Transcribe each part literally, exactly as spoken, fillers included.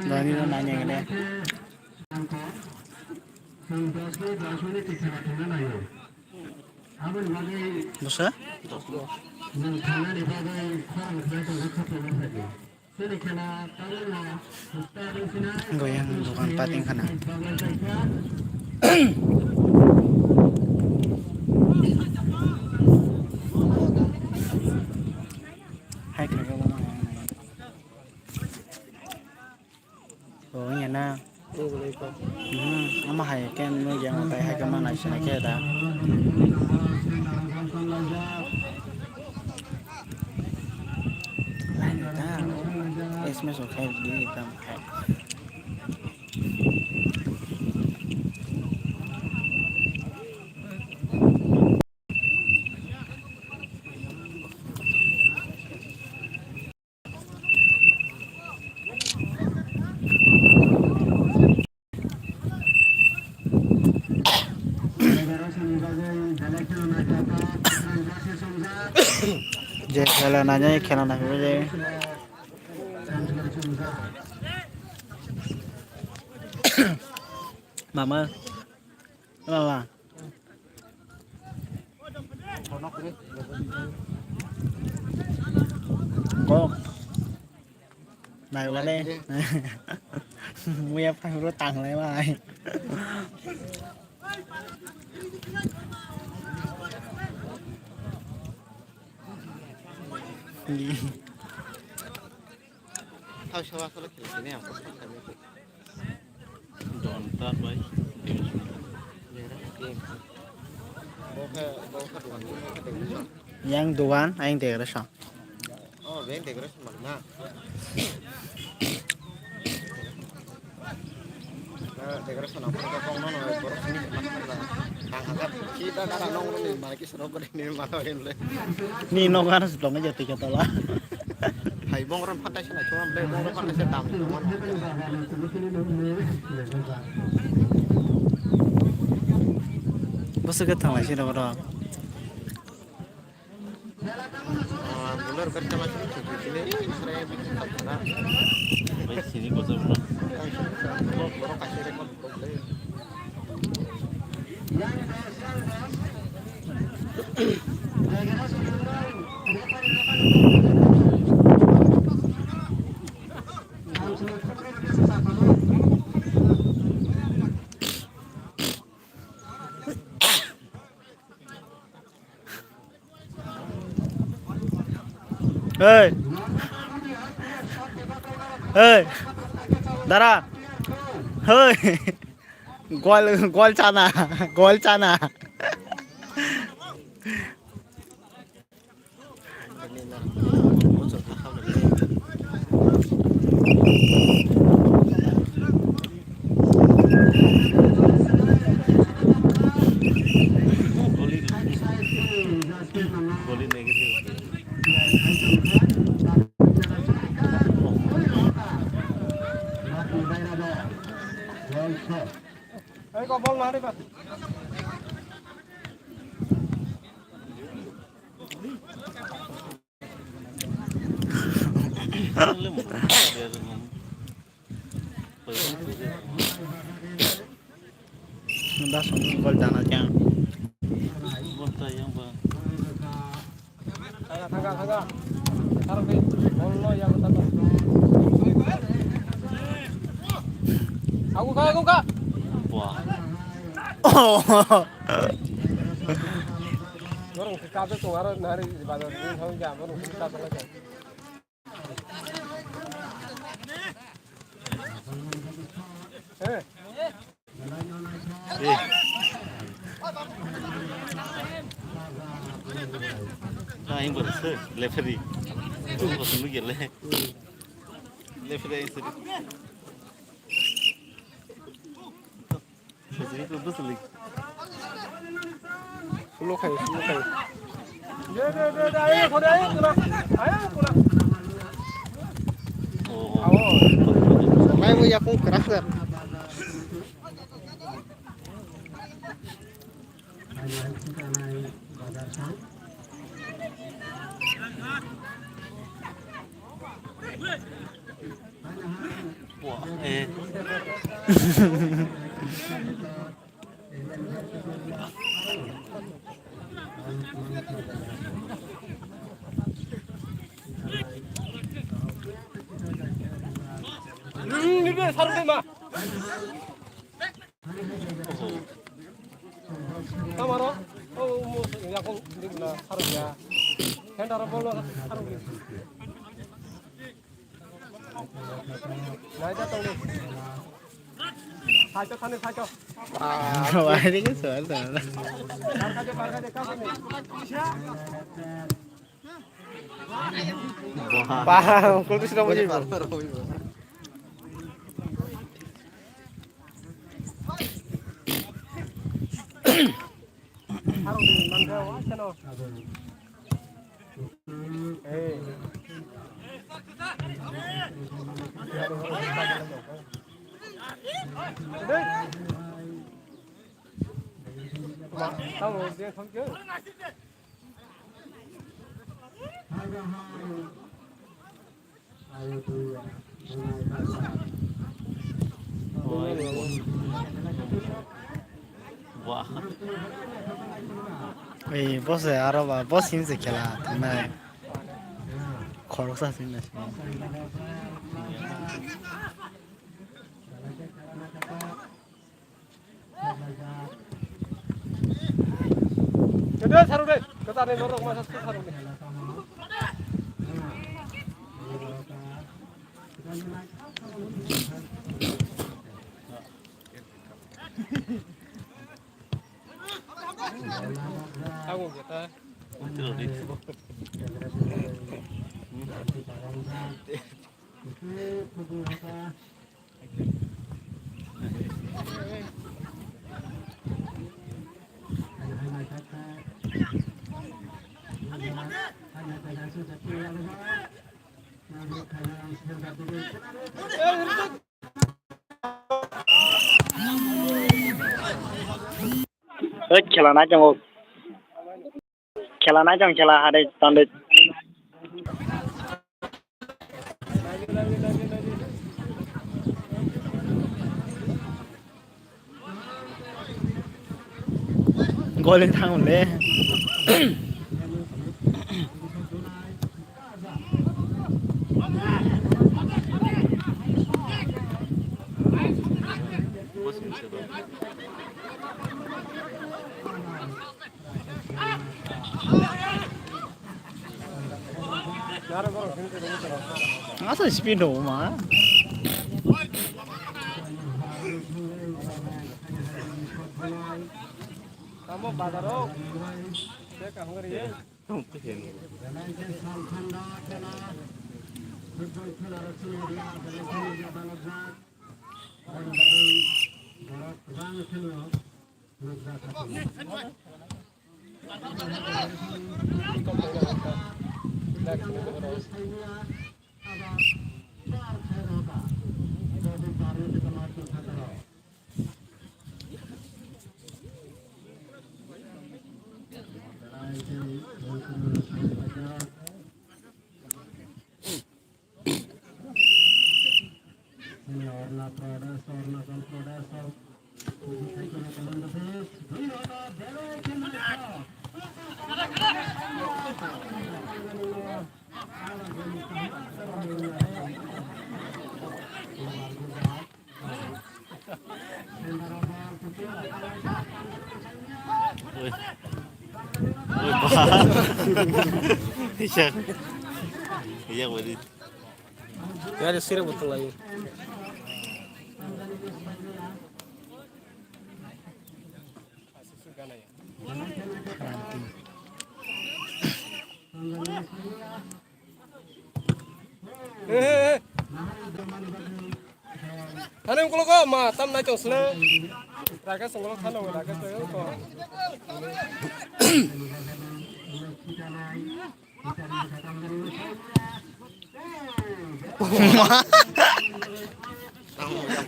Dani no nanya gede. Dosa? Goyang dokan pating khana. Hai khaga bo ma. Oh, iya na. Hmm, ama hai ken no yang tai hai kama nai sina ke da. Lain da. S M S o khai di tam khai. Je khela na jai, khela na phaibai jai. Mama, mama. Kok. Nai wale. Muya phang ro tang lai mai. Thau sawa kolo khela sini ang. Don tar bai. Yang duan, ayang decoration. Oh, ben decoration mana? Decoration apa? Kok nono borok sini mana? Tang hajar. Kita karena nong ni mana ki Ni nok ano si tong jati ka tola. Hai bong ron phatai sina chuma ble bong ron phatai se tam. Bwswk khe thanglai sini oro. Bular kar chama sini sini sini sini. Bai sini ko jam na. Borok kaisa record. Hey. Hey. Dara. Hey. Gol, gol chana. Gol chana. Nda song gol dana kyang. Aku ka, aku ka. Wah. Oh. Borok khe kabe tong aro nari bazar ni thang ja borok khe kabe lai. Eh. Eh. Ah, yang berse, leferi. Itu kosong lagi le. Leferi itu. Sulo khayo, sulo khayo. Mai bo yakung kwrak kwrak. Eh. Tamaro, oh, mo, yakung, di na, sarung ya. Hendaro bolo, sarung ya. Naida tong. Saito, thani saito. Wah, ini kan soal, soal. Barkade, barkade, kapan ni? Wah. Wah, kultus na mujib. Wah. Ei, bo se aro ba, bo sim se khela thangnai. Khoroksa sim na sim. Kede saruk de, kede saruk de. Aku kita. Oi, khela nai tongo. Khela nai tong, khela hade tande. Gol wng thang le. Asa speed ho ma. Tamo bazar ho. Kya kaham kar rahe hai? Oi. Oi, ba. Iya. Iya, wadi. Ya, ada sirap betul lagi. Thani ungkolo ko ma tam nai tong sle. Rakesh ungkolo thani ungkolo Rakesh ungkolo ko.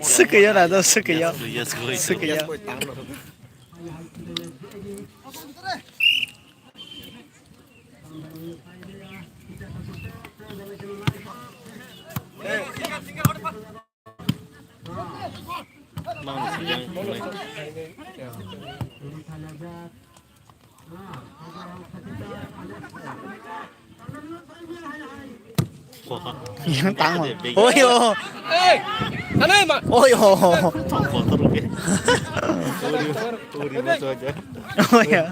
Swkwiyo na do, swkwiyo. Swkwiyo. Swkwiyo. Yang tangmo. Oyo. Hey! Ano ma? Oyo. Tangmo terus ya. Uri, uri, uri, uri. Oyo.